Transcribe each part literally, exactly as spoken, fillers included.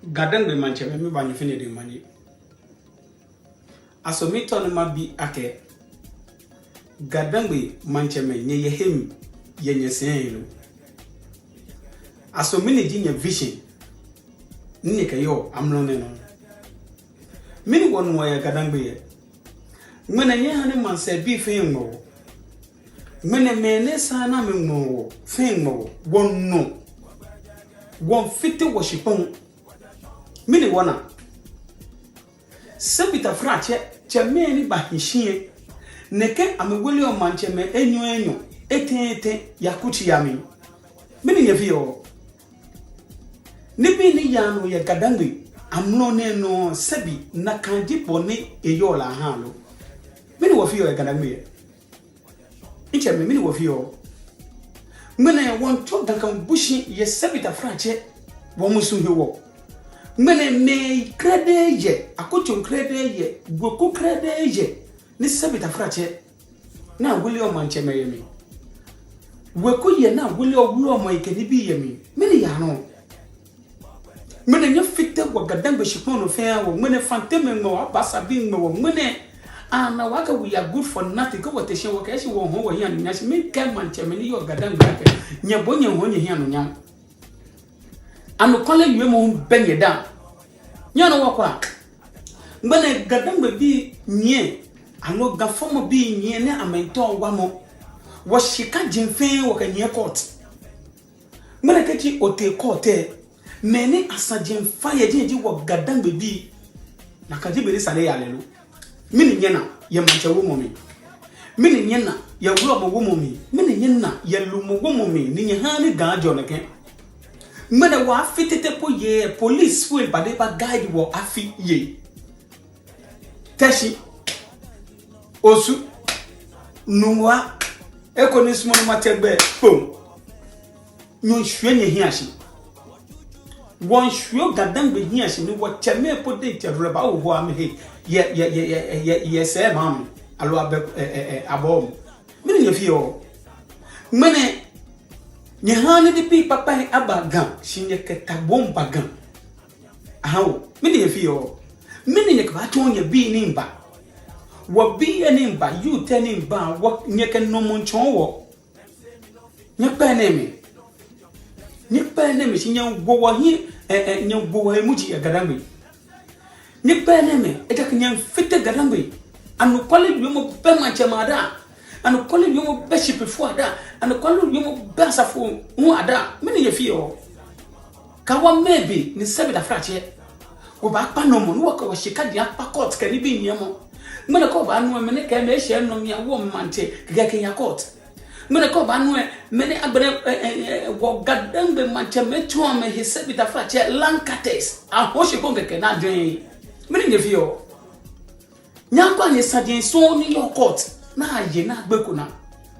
Ga-Dangme maŋtsɛmɛi, mibaanyɛ fɛɛ nyɛ diɛŋtsɛ manye. Aso mitao ni mabi akɛ, Ga-Dangme maŋtsɛmɛi, nyɛyɛ he mli yɛ nyɛsɛɛ lo? Aso mɛni ji nyɛ vision ni nyɛkɛyɔɔ amrɔ nɛɛ nɔ? Mɛni wɔnuɔ yɛ Ga-Dangme yɛ? Ŋmɛnɛ nyɛhaa ni maŋsɛɛbii fɛɛ ŋmɛ wɔ. Ŋmɛnɛ mɛi ni sa ni amɛŋmɛ wɔ fɛɛ ŋmɛ wɔ. Wɔnɔ. Wɔmiifite wɔshikpɔŋ. Mɛni wɔna? Sɛbi tafrakyɛ, tsɛmɛi ni bahi shi lɛ, nɛkɛ amɛwoleɔ maŋtsɛmɛi enyɔ enyɔ, etɛ etɛ, yɛ akutsei amli. Mɛni nyɛfeɔ? Nibii ni yaa nɔ yɛ Ga-Dangme amrɔ nɛɛ nɔ, sɛbi nakai ji bɔ ni eyɔɔ lɛ ahã lo? Mɛni wɔfeɔ yɛ Ga-Dangme yɛ? Mitsɛmɛi, mɛni wɔfeɔ? Ŋmɛnɛ wɔmiitsɔ Ga Kambɔshi yɛ sɛbi tafrakyɛ, wɔmusuŋ hewɔ. Ŋmɛnɛ mɛi krɛdɛɛ yɛ, akutso krɛdɛɛ yɛ, weku krɛdɛɛ yɛ, ni sɛbi tafrakyɛ ni awoleɔ maŋtsɛmɛi yɛ mli. Weku yɛ ni awoleɔ wulɔmɛi kɛ nibii yɛ mli. Mɛni yaa nɔ? Ŋmɛnɛ nyɛfite wɔ Ga-Dangme shikpɔŋ nɔ fɛɛ wɔ. Ŋmɛnɛ Fantemɛi ŋmɛ wɔ, Abasabii ŋmɛ wɔ. Ŋmɛnɛ ana wɔ akɛ we are good for nothing. Kɛ wɔte shi wɔkɛɛ shi wɔhɔɔ wɔhiɛ anunyam shi. Mikɛɛ maŋtsɛmɛi ni yɔɔ Ga-Dangme akɛ, nyɛ bo nyɛhɔɔ nyɛhiɛ anunyam. Anɔkwale wiemɔ hu bɛ nyɛdaaŋ. Nyɛnu wɔkwa? Ŋmɛnɛ Ga-Dangmebii nyiɛ, aloo Ga fɔmɔbii nyiɛ ni amɛmiitao wamɔ. Wɔshika jeŋ fɛɛ wɔkɛnyiɛ court. Ŋmɛnɛ kɛji otee court lɛ, mɛi ni asaji miifa yɛ jɛi ji wɔ Ga-Dangmebii. Nakai ji bɔ ni sane yaa lɛ lo? Mɛni nyɛna yɛ maŋtsɛ womɔ mli? Mɛni nyɛna yɛ wulɔmɔ womɔ mli? Mɛni nyɛna yɛ lumɔ womɔ mli ni nyɛhaaa ni Ga ajɔ nɛkɛ? Ŋmɛnɛ wɔafi tete po yɛ police fɛɛ ba de ba guide wɔ afi yɛ Teshie, Osu, Nungua, eko ni sumɔɔ ni matsɛ gbɛi kpo. Nyɛmiishwie nyɛhiɛ shi. Wɔmiishwie Ga-Dangme hiɛ shi ni wɔtsɛmɛi po diɛŋtsɛ rɛba oho amɛhe yɛ, yɛ, yɛ, yɛ, yɛ, yɛ sɛɛ maŋ mli, aloo abɛ, ɛ, ɛ, ɛ, abɔ mli. Mɛni nyɛfeɔ? Ŋmɛnɛ nyɛhaaa ni nibii kpakpai aba Ga, shi nyɛkɛ tagboi miiba Ga. Aha o, mɛni nyɛfeɔ? Mɛni nyɛkɛbaatsɔɔ nyɛbii ni miiba? Wɔbii lɛ ni miiba, youth lɛ ni miiba, wɔ, nyɛkɛ nɔmɔ miitsɔɔ wɔ. Nyɛkpaa enɛɛmɛi. Nyɛkpaa enɛɛmɛi shi nyɛwo wɔhiɛ, ɛ, ɛ, nyɛwo wɔhe muji yɛ Ga-Dangme. Nyɛkpaa enɛɛmɛi, ejaakɛ nyɛmiifite Ga-Dangme. Anɔkwale wiemɔ bɛ maŋtsɛmɛi adaaŋ. Anɔkwale wiemɔ bɛ shipifoi adaaŋ. Anɔkwale wiemɔ bɛ asafo hu adaaŋ. Mɛni nyɛfeɔ? Kaawa mɛɛ be ni sɛbi tafrakyɛ wɔbaakpa nɔmɔ, ni wɔkɛ wɔshika diɛŋ akpa court kɛ nibii nyiɛmɔ. Ŋmɛnɛ kɛ obaanu lɛ, mɛi ni kɛ mɛi eshɛ nɔ mli awo maŋtsɛ kɛkɛ kɛya court. Ŋmɛnɛ kɛ obaanu lɛ, mɛi ni agbɛnɛ, ɛ, ɛ, ɛ, wɔ Ga-Dangme maŋtsɛmɛi tsɔ amɛhe sɛbi tafrakyɛ land cartels. Ahɔɔ shikpɔŋ kɛkɛ ni ajɔɔ. Mɛni nyɛfeɔ? Nyɛkwɛa nyɛsaji sɔŋŋ ni yɔɔ court, ni aye ni agbeko naa.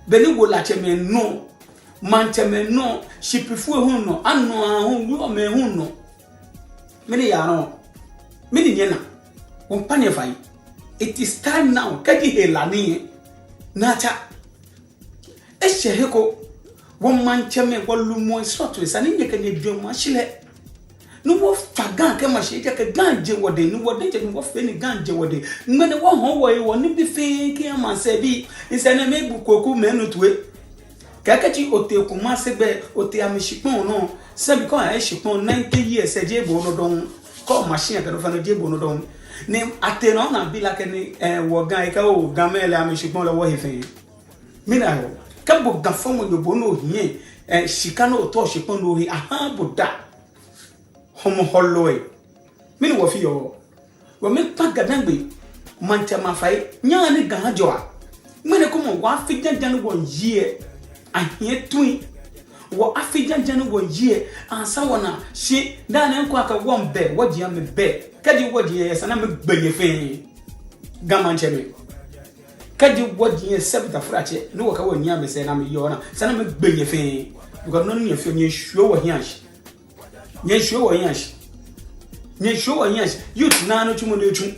Beni wɔlatsɛmɛi nɔ, maŋtsɛmɛi nɔ, shipifoi hu nɔ, anɔ ahu, wulɔmɛi hu nɔ. Mɛni yaa nɔ? Mɛni nyɛna? Wɔmiikpa nyɛ fai. It is time now. Kɛji hela ni yɛ, naa tsa. Eshɛ he ko, wɔ maŋtsɛmɛi, wɔ lumɛi, srɔtoi, esa ni nyɛkɛ nyɛjwɛŋmɔ ashi lɛ. Ni wɔfa Ga kɛma shi, ejaakɛ Ga jɛ wɔdɛŋ, ni wɔdɛŋ jɛ ni wɔfee ni Ga jɛ wɔdɛŋ. Ŋmɛnɛ wɔhɔɔ wɔhe wɔnibii fɛɛ kɛha maŋsɛɛbii. Esa ni mɛi bu kɔkɔ mɛi nɔ toi. Kɛkɛ tsi otee Kumasi gbɛ, otee amɛshikpɔŋ nɔ. Sɛbi kɛ oya shikpɔŋ ninety years, ejeee bo nɔ dɔŋŋ. Kɛ machine kɛ nɔ fɛɛ nɔ jeee bo nɔ dɔŋŋ. Ni atee nɔ ni abi lɛ akɛ ni, eh, wɔ Ga, ekɛɛ oo, Gamɛi lɛ amɛshikpɔŋ lɛ wɔhe fɛɛ. Mina yɔ, kɛ bo Ga fɔmɔ yoo bo ni ohiɛ, eh, shika ni otao shikpɔŋ ni ohe, ahaaa bo da. Hɔmɔ hɔlɔi. Mɛni wɔfeɔ? Wɔmiikpa Ga-Dangme maŋtsɛmɛi fai, nyɛhaa ni Ga ajɔa. Ŋmɛnɛ kɔmɔ wɔ afi jaŋjaŋ ni wɔmiiye, ahiɛ tui. Wɔ afi jaŋjaŋ ni wɔmiiye, ansa wɔna shi, daa nɛɛ ŋkɔ akɛ wɔmiibɛ, wɔji amɛbɛ. Kɛji wɔji yɛ, esa ni amɛgbe nyɛ fɛɛ. Ga maŋtsɛmɛi. Kɛji wɔji yɛ sɛbi tafrakyɛ, ni wɔkɛ wɔnyiɛ amɛsɛɛ ni amɛyɔɔ naa, esa ni amɛgbe nyɛ fɛɛ. Because nɔ ni nyɛfeɔ, nyɛmiishwie wɔhiɛ shi. Nyɛmiishwie wɔhiɛ shi. Nyɛmiishwie wɔhiɛ shi. Youth naa nitsumɔ ni etsu.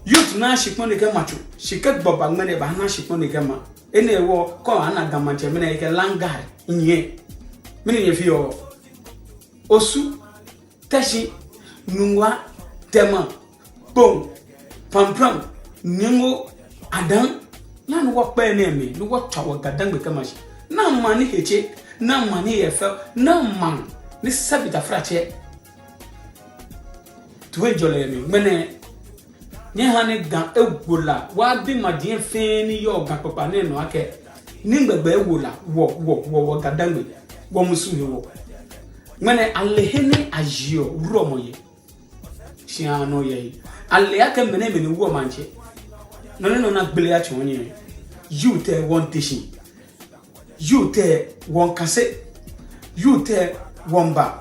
Youth naa shikpɔŋ ni ekɛma tso. Shi kɛ gbɔ ba ŋmɛnɛ ebaana shikpɔŋ ni ekɛma. Enɛ hewɔ kɛ obaana Ga maŋtsɛ ŋmɛnɛ ekɛɛ land guard nyiɛ. Mɛni nyɛfeɔ? Osu. Teshie, Nungua, Tema, Kpone, Prampram, Nyingo, Adan. Nyɛhaa ni wɔkpɛ enɛɛmɛi, ni wɔtswa wɔ Ga-Dangme kɛma shi. Naa maŋ ni he tse, naa maŋ ni he fɛo, naa maŋ ni sɛbi tafrakyɛ. Toiŋjɔlɛ yɛ mli. Ŋmɛnɛ, nyɛhaa ni Ga ewo la, wɔbi maji fɛɛ ni yɔɔ Ga kpokpaa nɛɛ nɔ akɛ, ni gbɛgbɛ ewo la, wɔ, wɔ, wɔ, wɔ Ga-Dangme, wɔmusu hewɔ. Ŋmɛnɛ ale he ni ayiɔ wulɔmɔ yɛ. Shi anɔ yɛ he. Ale akɛ mɛnɛmɛi ni woɔ maŋtsɛ. Nɔ ni nɔ ni agbele atsɔɔ nyɛ. Youth lɛ wɔmiite shi. Youth lɛ wɔmiikase. Youth lɛ wɔmiiba.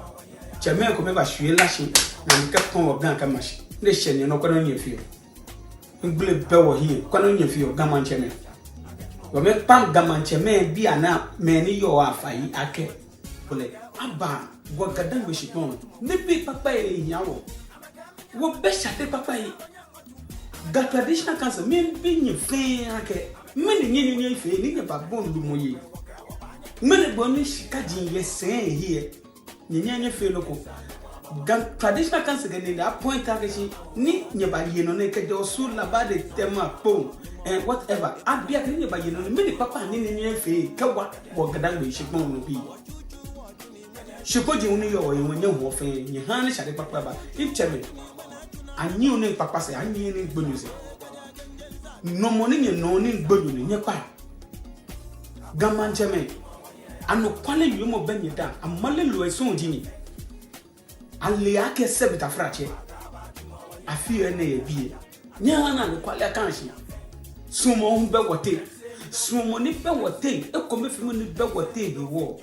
Tsɛmɛi komɛi bashwie la shi, ni amɛkɛkpɔ̃ wɔ Ga kɛma shi. Ni eshɛ nyɛ nɔ, kwɛ nɔ ni nyɛfeɔ. Migbele bɛ wɔhiɛ, kwɛ nɔ ni nyɛfeɔ, Ga maŋtsɛmɛi. Wɔmiikpa Ga maŋtsɛmɛi bianɛ mɛi ni yɔɔ afai akɛ, ole, aba wɔ Ga-Dangme shikpɔŋ. Nibii kpakpai ehia wɔ. Wɔbɛ shade kpakpai. Ga Traditional Council, miibi nyɛ fɛɛ akɛ, mɛni nyɛ, nyɛ, nyɛfee ni nyɛbabɔi lumɔ yei? Mɛni gbɔ ni shika ji yɛ sɛɛ hiɛ? Nyɛ, nyɛ, nyɛfee nɔ ko. Ga Traditional Council kɛ nine appoint akɛ shi, ni nyɛbaye nɔ nɛɛ kɛjɛ Osu, Labadi, Tema, Kpone, eh, whatever. Abi akɛ ni nyɛbaye nɔ nɛɛ, mɛni kpakpa ni, ni nyɛfee kɛwa wɔ Ga-Dangme shikpɔŋ nɔ bii? Shikpɔji ni yɔɔ wɔyi, nyɛhaa wɔ fɛɛ, nyɛhaa ni shade kpakpa aba. Mitsɛmɛi, anyiɛ nii kpakpa sɛɛ, anyiɛ nii gbonyo sɛɛ. Nɔmɔ ni nyɛnɔ nii gbonyo ni nyɛkpa. Ga maŋtsɛmɛi, anɔkwale wiemɔ bɛ nyɛdaaŋ, amale loo esɔŋ ji nyɛ. Ale akɛ sɛbi tafrakyɛ. Afi enɛ yɛ biɛ. Nyɛhaa ni anɔkwale aka shi. Suɔmɔ hu bɛ wɔteŋ. Suɔmɔ ni bɛ wɔteŋ, ekomefeemɔ ni bɛ wɔteŋ hewɔ,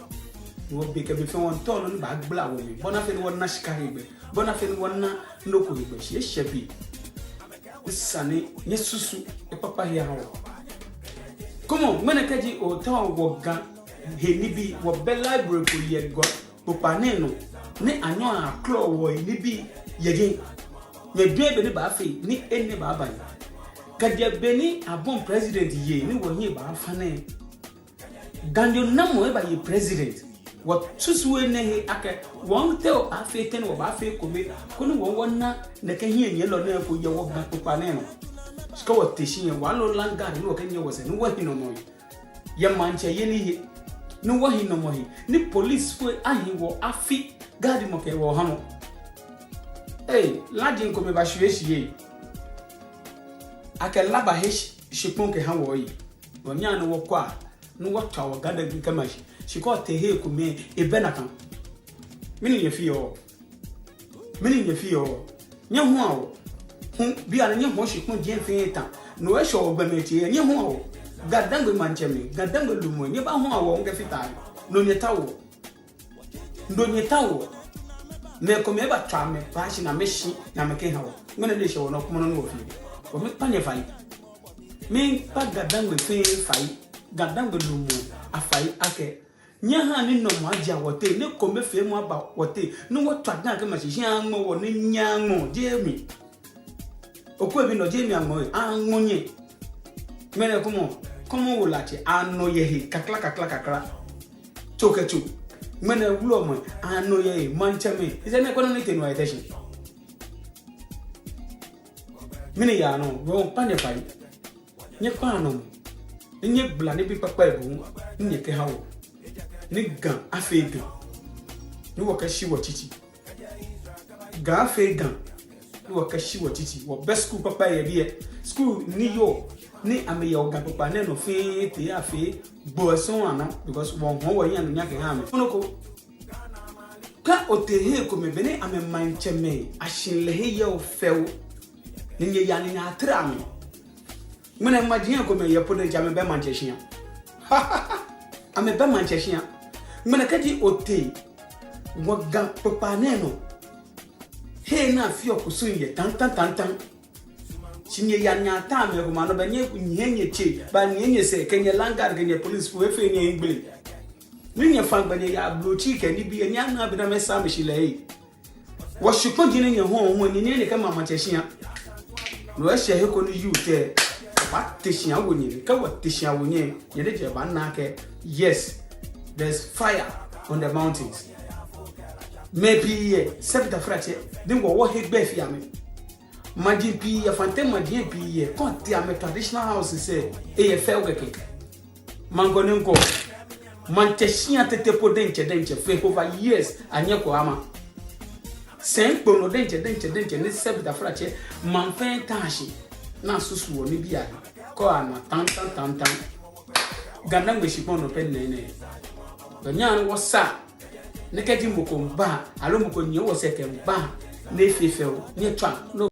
wɔ be kɛ be fɛɛ wɔmiitao nɔ ni baagbala wɔmli, bɔ ni afee ni wɔna shika hegbɛ, bɔ ni afee ni wɔna nɔ ko hegbɛ. Shi eshɛ be. Esa ni nyɛsusu ekpakpa he aha wɔ. Come on, ŋmɛnɛ kɛji ootao wɔ Ga he nibii, wɔbɛ library ko yɛ Ga kpokpaa nɛɛ nɔ, ni anyɛɔ aklɔ wɔnibii yɛ jɛi. Nyɛjwɛŋ be ni baafee ni enɛ baaba nɛ. Kɛjɛ be ni abɔi president yei ni wɔhiɛ baafa nɛɛ, Ganyo namɔ ebaye president. Wɔsusu enɛ he akɛ, wɔmiitao afee tɛŋŋ ni wɔbaafee ekome, koni wɔ wɔna nɛkɛ hiɛnyiɛlɔ nɛɛ eko yɛ wɔ Ga kpokpaa nɛɛ nɔ. Shi kɛ wɔte shi lɛ, wɔ aloo land guard ni wɔkɛnyiɛ wɔsɛɛ ni wɔhi nɔmɔ he. Yɛ maŋtsɛyeli he, ni wɔhi nɔmɔ he, ni policefoi ahi wɔ afi guardmɔ kɛ wɔhamɔ. Ei, laji komɛi bashwie shi yɛ. Akɛ la bahe shi, shikpɔŋ kɛha wɔ yɛ. Wɔnyɛɔ ni wɔkwɛa, ni wɔtswa wɔ Ga-Dangme kɛma shi. Shi kɛ otee hei komɛi, ebɛ nakai. Mɛni nyɛfeɔ? Mɛni nyɛfeɔ? Nyɛhɔ̃ɔ wɔ. Hu, bianɛ nyɛhɔ̃ɔ shikpɔji fɛɛ ta. No eshɔ wɔ gbɔmɛi ateŋ, nyɛhɔ̃ɔ wɔ. Ga-Dangme maŋtsɛmɛi, Ga-Dangme lumɛi, nyɛbahɔ̃ɔ wɔ, ŋkɛ fita. No nyɛtaoɔ. No nyɛtaoɔ. Mɛi komɛi batswa amɛkpaa shi ni amɛshi ni amɛkɛha wɔ. Ŋmɛnɛ ni eshɛ wɔnɔ, kwɛmɔ nɔ ni wɔfee. Wɔmiikpa nyɛ fai. Miikpa Ga-Dangme fɛɛ fai. Ga-Dangme lumɛi afai akɛ, nyɛhaa ni nɔmɔ ajea wɔteŋ, ni ekomefeemɔ aba wɔteŋ, ni wɔtswa Ga kɛma shi, shi aŋmɔ wɔ ni nyɛŋmɔ, jeee mi. Okwɛ bi nɔ, jeee mi aŋmɔ, aŋmɔ nyɛ. Ŋmɛnɛ kwɛmɔ, kwɛmɔ wɔ la tsɛ, anɔ yɛ he kakla, kakla, kakla. Tso kɛ tso. Ŋmɛnɛ wulɔmɛi, anɔ yɛ he, maŋtsɛmɛi. Esa ni kwɛ nɔ ni tee nɔ yɛ Teshie. Mɛni yaa nɔ, wɔmiikpa nyɛ fai. Nyɛkpaa nɔmɔ. Ni nyɛgbala nibii kpakpai hu, ni nyɛkɛha wɔ. Ni Ga afee Ga. Ni wɔkɛshi wɔtsitsi. Ga afee Ga. Ni wɔkɛshi wɔtsitsi. Wɔbɛ skul kpakpai yɛ biɛ. Skul ni yɔɔ, ni amɛyɛ wɔ Ga kpokpaa nɛɛ nɔ fɛɛ tee afee Gbɔ esɔŋ anɔ, because wɔhɔɔ wɔyi anunyam kɛha amɛ. Nɔ ko. Kɛ otee hei komɛi, be ni amɛmaŋtsɛmɛi ashihilɛhe yɛ fɛo, ni nyɛyaa ni nyɛyatere amɛ. Ŋmɛnɛ maji komɛi yɛ po ni ja amɛbɛ maŋtsɛ shia. Amɛbɛ maŋtsɛ shia. Ŋmɛnɛ kɛji otee wɔ Ga kpokpaa nɛɛ nɔ, hei ni afeɔ kusum yɛ taŋtaŋ taŋtaŋ. Shi nyɛyaa nyɛyataa amɛ, komɛi anɔ bɛ nyɛ, nyɛ, nyɛtsɛ, ba nyɛ, nyɛsɛɛ, kɛ nyɛ land guard, kɛ nyɛ police, fo efee nyɛ hiɛgbele. Ni nyɛfã gbɛ nyɛyaa blotsi kɛ nibii, nyɛnaa be ni amɛsaa amɛshihilɛhe. Wɔshikpɔji ni nyɛhɔ̃ɔ, nyɛ, nyɛ, nyɛkɛma maŋtsɛ shia. No eshɛ he ko ni youth lɛ, wɔte shi awo nyɛ, kɛ wɔte shi awo nyɛ, nyɛdiɛŋtsɛ baana akɛ, yes, there's fire on the mountains. Mɛi pii yɛ Sɛbi Tafrakyɛ, ni wɔ wɔhe gbɛ fɛɛ amɛ. Maji pii yɛ, Fante maji pii yɛ, kɛ otee amɛ traditional house lɛ, eyɛ fɛo kɛkɛ. Maŋ ko ni ŋkɔ, maŋtsɛ shia tete po diɛŋtsɛ diɛŋtsɛ fɛɛ over years anyɛko ama. Sɛi kpo nɔ diɛŋtsɛ diɛŋtsɛ diɛŋtsɛ ni Sɛbi Tafrakyɛ maŋ fɛɛ ta shi ni asusuɔ nibii ahe. Kɛ ana taŋ taŋ taŋ taŋ. Ga-Dangme shikpɔŋ nɔ pɛ nɛɛ nɛ. Bɛ nyɛhaa ni wɔsaa. Ni kɛji mɔ ko miiba, aloo mɔ ko nyiɛ wɔsɛɛ kɛmiiba, ni efee fɛo, nyɛtswaa, no